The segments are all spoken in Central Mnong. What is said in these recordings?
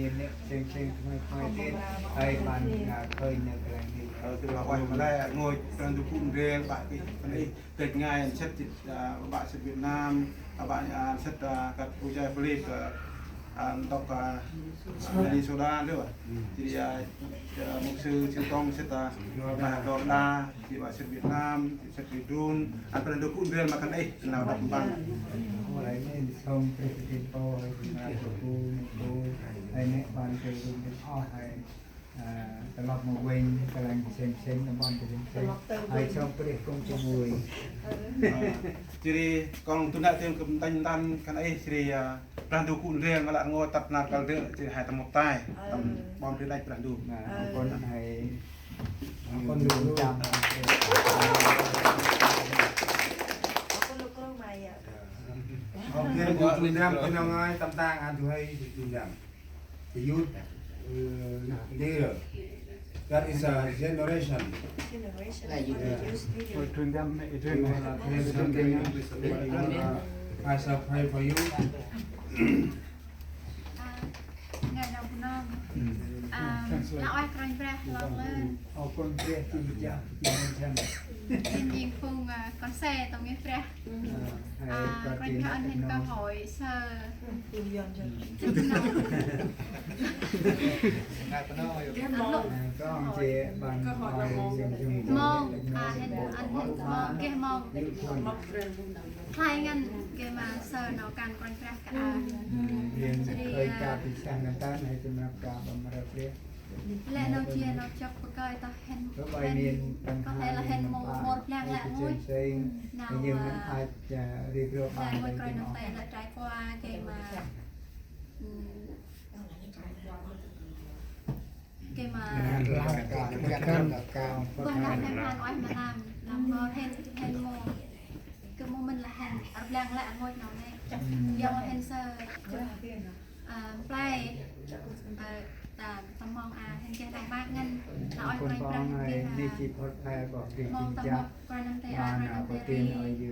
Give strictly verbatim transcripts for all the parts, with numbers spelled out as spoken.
Nê, seng seng khmai khmai dê, ai ban, a, khơi nê klang nê. Ơ, tơlah ueh ma lĕ rngôch Brah Ndu gŭ ndrel bă kơ kăn ih, têk ngai sĭt, a, bă sĭt Việt Nam, a, bă, a, sĭt, a, kăt u jai Philip, a, a, ntŭk, a, Minnesota dê. Jêh ri, a, a, mục sư Siu Tông sĭt, a, Florida. Jêh ri bă sĭt Việt Nam, jêh ri sĭt Việt Nam, ăn Brah Ndu gŭ ndrel ma khân ih, nau đăp mpăn. Ơ, nê, sŏng President Paul, ơ, nê, nê, ơ, nê, ban kơ run đĭ oh, ơ, ơ, tơlăp ma uănh, klang seng seng, tâm ban kơ seng seng. Ơ, sŏng Brah kông kơ mui. Ơ, jêh ri kông tŭ nă tơm kơ ntăn ntăn khân ih, jêh ri, ơ, Brah Ndu gŭ ndrel ma lĕ rngôch tât nar kăl dơ̆, jêh ri hai tâm mŭk tay, tâm ban kơ đăp Brah Ndu. Nê, kông hai Ơ, tâm tang ăn du huê du ndăm, the youth, uh, leader. That is a generation. Generation. Yeah. Ơ, du ndăm, ơ, du ndăm. I shall pray for you. A, ngai nau Bunong. A, lah ueh Kôranh Brah lŏng lơn. Ơ, Kôranh Brah jêng jêh, jêng jêng. Jêng jêng phung, a, kon se tâm ngih Brah. A, Kôranh Brah ăn hên cơ hội sơ. Ngai Bunong. Ơ, kông jêng ban, a, jêng jêng. Mông, a, hên ăn hên mông, geh mông. Khlay ngăn geh ma sơ nau kan Kôranh Brah kơ a. Jêh ri, a, lĕ nau jêh nau jăp bơh kơi ta hên, hên, có thể là hên mô, mô blang lĕ ngui. Nau, a, lĕ ngui Kôranh Brah lĕ trải qua geh ma, ừm, Geh ma, bơh năm hên han ueh ma năm, năm ngor hên, hên mô. Geh mô mĭn lah hên, rblang lĕ rngôch nau nê. Yơh hên sơ, a, play, a, ta, ta mong a, hên geh nau mâk ngăn, lah ueh Kôranh Brah geh ma. Mong ta mong Kôranh Brah a, Kôranh Brah ri,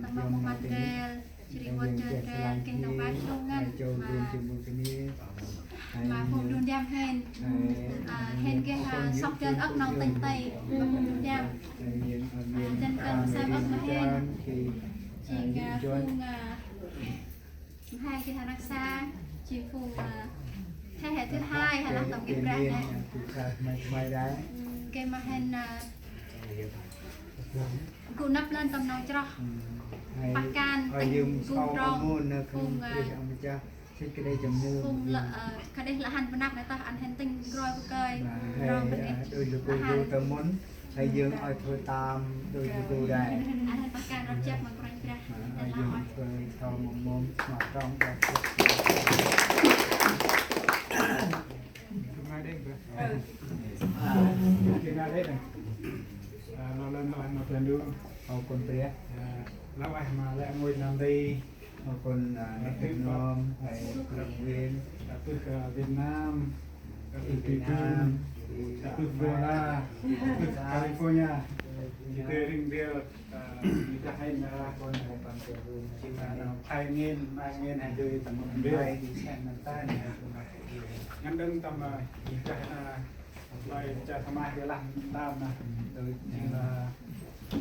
ta mong mô mât ndrel. Jêh ri wơ̆t jơ ndrel geh nau mâk lŭng ngăn ma, ma phung du n'Yam hên. A, hên geh, a, sŏk jăn âk nau tĭng tây ma phung du n'Yam. A, jăn kơl ma sem âk ma hên. Jêng, a, phung, a, mhe geh rnăk sa, jêng phung, a, thế hệ thứ hai, ha, lah tâm ngih Brah nê. Geh ma hên, a, gŭ năp lơn tâm nau chroh. Pah kan tĭng gŭ trong phung, a, phung lĕ, a, khă đeh lŏ hăn bơh năp nê tah ăn hên tĭng groi bơh kơi. Trong bơh nê lŏ hăn. Tâm môn, a, yơng ơi thôi tam đôi lu đu đai. Ăn hên pah kan răm jăp ma Kôranh Brah. A, yơng ơi thôi môn môn, ma trong đai. Kênh đê nê. A, lŏng lơn lŏng ma Brah Ndu. Ơ, kông Brah. A, lah ueh ma lĕ ngôi năm đê. Ơ, kông, a, nê Việt Nam, hay Krăp Nguyên. Kơt bơh, a, Việt Nam. Kơt bơh Việt Nam. Kơt bơh Florida. Kơt bơh California. Jêh ri ring biăl. Ơ, ih dah hên, ơ, jêng, ơ, phai ngên, ma ngên hên dơi tâm môn dơi. Ngăn đŏng tâm, ơ, ih dah, ơ, lơi cha samah dơi lah tâm, ơ, jêng, ơ,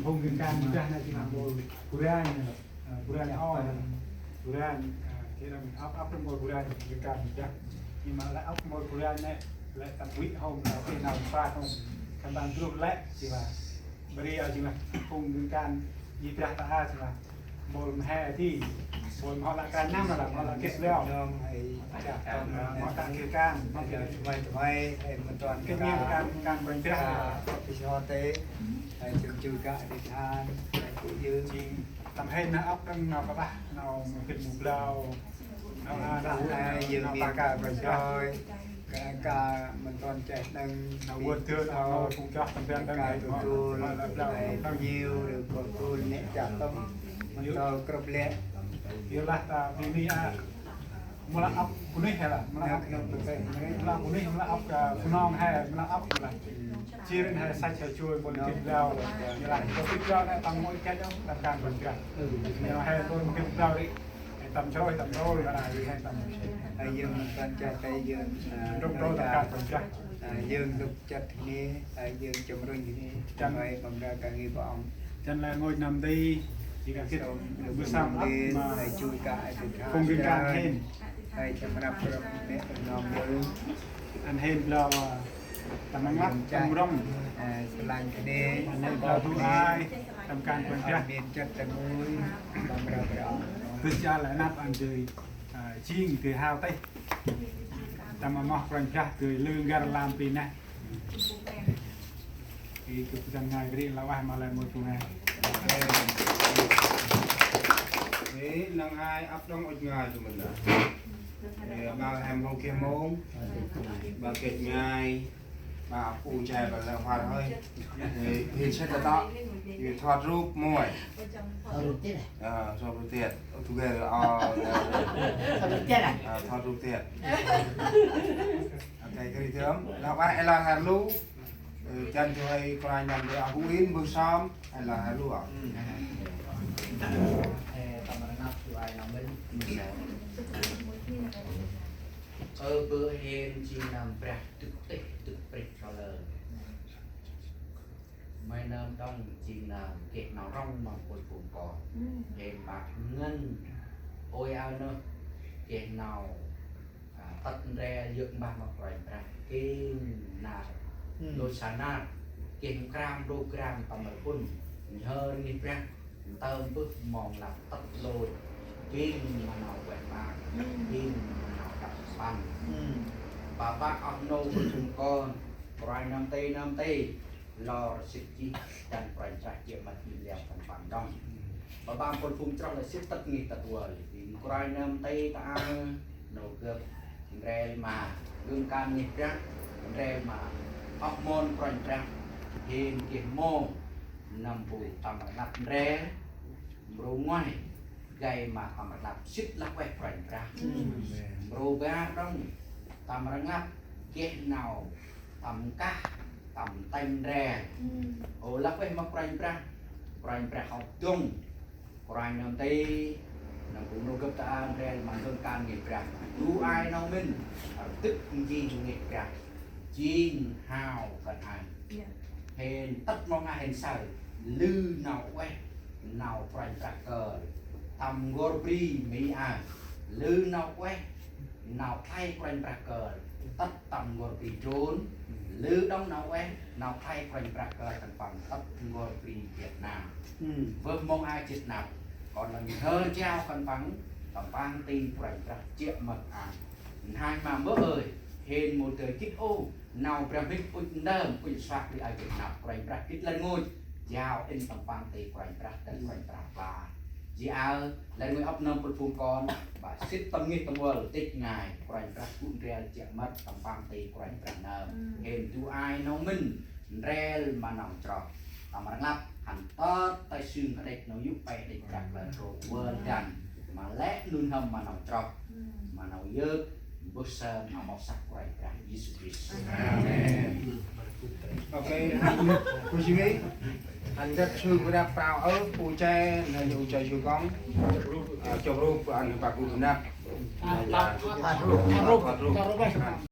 phung gân kan ih dah nê jêng lah mâu Buran, ơ, Buran ho, Buran, ơ, jêng lah ăp, ăp mâu Buran gân kan ih dah. Jêng ma lĕ ăp mâu Buran nê, lĕ tâm wĭ hông, lĕ kê nau phat hông, khân păng druh lĕ, jêng lah. Bri a jêng lah phung gân kan ih dah ta a jêng lah mpôl mhe ti, mpôl mhe lah kan năm lah, mhe lah gĭt leo. Mhe lah gĭt kan, mhe lah gĭt kan, mhe lah gĭt kan, kan Kôranh Brah. Jêng tâm hên nau ăp đăng nau kơpah, nau mâu gĭt mâu blao. Nau a, nau a, yơng nau mĭn ta kơ Kôranh Brah. Kơ, kơ mĭn ton cheh đăng, nau wơ̆t dơn, nau phung chroh tâm ban đăng, kơ nau tui tui, nau blao, nau blao. Nau nhiu, nau bơh kul, nê chah tâm, mĭn ton krăp lĕ. Yơh lah ta, bri nê a, mâu lah ăp bunuyh he lah, mâu lah ăp, mâu lah ăp bunuyh, mâu lah ăp, a, Bunong he, mâu lah ăp lah. Jêh ri he săch he joi, mpôl gĭt blao, yơh lah, mpôl gĭt blao nê, tâm mâu gĭt ôh, tâm kan Kôranh Brah. Yơh he, mpôl gĭt blao ri. Tâm srôi, tâm srôi, tâm srôi. Ơ, yơng mân kăn chah tay yơng, ơ, ndrŭk đrô tâm kăn kăn chah. Ơ, yơng ndŭk chăt hni, ơ, yơng chăm rŭnh hni. Chăm. Ơ, bơmra kơ ngih păng. Chăn lĕ ngôi năm đi, chỉ cần kit bơsăm ăp ma. Ơ, chui ka, ơ, kit ka. Không gương can hên. Ơ, chăm rap rap mẹ nòm yơng. Ăn hên bla ma. Tâm rnglăp, tâm rŏng. Ơ, sơlăng kơ nê. Ăn hên bla du ai. Tâm kan Kôranh Brah. Ăn hên chăt tâm mui. Tâm rap rap. Bơh cha lĕ năp ăn dơi. Ơ, jêng dơi hao têh. Tâm amoh Kôranh Brah dơi lư n'găr lam pi neh. Ê, kơ pơdăn ngai bri la ueh ma lĕ mâu chung ngai. Ê, năng ai ăp đŏng ŭch ngai tu mĭn nă. Ê, ma hem hông geh mông. Ba geh ngai. Ba pŭ chai ba lĕ huar hơi. Ê, hên sĕt ta tŏ. Ê, thot rup môi. Thot rup tiêt. Ơ, thot rup tiêt. Ơ, tu ghe, ơ, thot rup tiêt. Ơ, thot rup tiêt. Ơ, kei kri tiêm. Lah ueh ê la her lu. Ơ, chăn chu hơi kôranh năm dơi a hu in bơh sơm. Ê la her lu a. Ơ, tâm rnglăp chu ai năm mĭn. Ơ, bơh hên jêng năm Brah dâk têh dâk prêh kơ lơ. May nơm đŏng jêng năm geh nau rŏng ma mpôl phung kon. Hên băk ngăn. Ôi ao nơh geh nau Ơ, tât ndrel yơk mbah ma Kôranh Brah, geh nar, lôch sa nar, geh mkram, rôk gram, tâm rpŭn, nhhơr ngih Brah, ntơm bơh mong lăp tât lôch, geh ma nau ueh bang, geh ma nau đăp mpăn. Ba bă oh nô bơh phung kon, Kôranh nơm tê, nơm tê, lor sĭt jêh, dăn Kôranh Brah jêh măt jêh liang tâm păng đŏng. Ba bă mpôl phung chroh lĕ sĭt tât ngih tât vơi, jêng Kôranh nơm tê ta aơ, nô gâp ndrel ma, gơm kan ngih Brah, ndrel ma, oh mon Kôranh Brah, hên geh mông, nâm bu tâm rnglăp ndrel, mrô ngoai, gay ma tâm rnglăp sĭt lah ueh Kôranh Brah. Mrô bar đŏng, tâm rnglăp geh nau, tâm kah, tâm têng ndrel. Ô lah ueh ma Kôranh Brah, Kôranh Brah hŏk dŏng, Kôranh nơm tê, nơm bu nô gâp ta aơ ndrel ma gơm kan ngih Brah. Du ai nau mĭn, rdâk njêng ngih Brah. Jêng hao kơt ai. Hên tât mông a hên saơ, lư nau ueh, nau Kôranh Brah kơl. Tâm n'gor bri mi aơ, lư nau ueh, nau khlay Kôranh Brah kơl. Tât tâm n'gor bri Jôn, lư đŏng nau ueh, nau khlay Kôranh Brah kơl khân păng tât n'gor bri Việt Nam. Vơh mông a jêt năp, kon lăng hơ jao khân păng, tâm păng tĭng Kôranh Brah jêh măt a. N'hanh ma mbơh ơi, hên mâu dơi gĭt ôh, nau Brah mhĭk ŭch ndơm, ŭch suak bri ai gĭt năp, Kôranh Brah gĭt lăn ngôch, jao in tâm păng tê Kôranh Brah, dăn Kôranh Brah ba. Jêh aơ, lăn ngôch ăp nơm pơl phung kon, ba sĭt tâm ngih tâm vơl, tĭch ngai, Kôranh Brah gŭ ndrel jêh măt tâm păng tê Kôranh Brah nơm. Hên du ai nau mĭn, ndrel ma nau chroh. Tâm rnglăp, hăn tât tay sưng kđĕch nau yŭ pe đĕch Brah lăn trôk vơl dăn. Ma lĕ nuih n'hâm ma nau chroh, ma nau yơk, mbơh sơm ma mâu săk Kôranh Brah Yêsu Krist. Amen. Ok, hăn, cô Jimmy, hăn gâp sư Brah prao ơ, u che, nê u che sư kong, a, chụp rup, ăn ba gŭ năp. Nê, ya, chụp rup, chụp rup.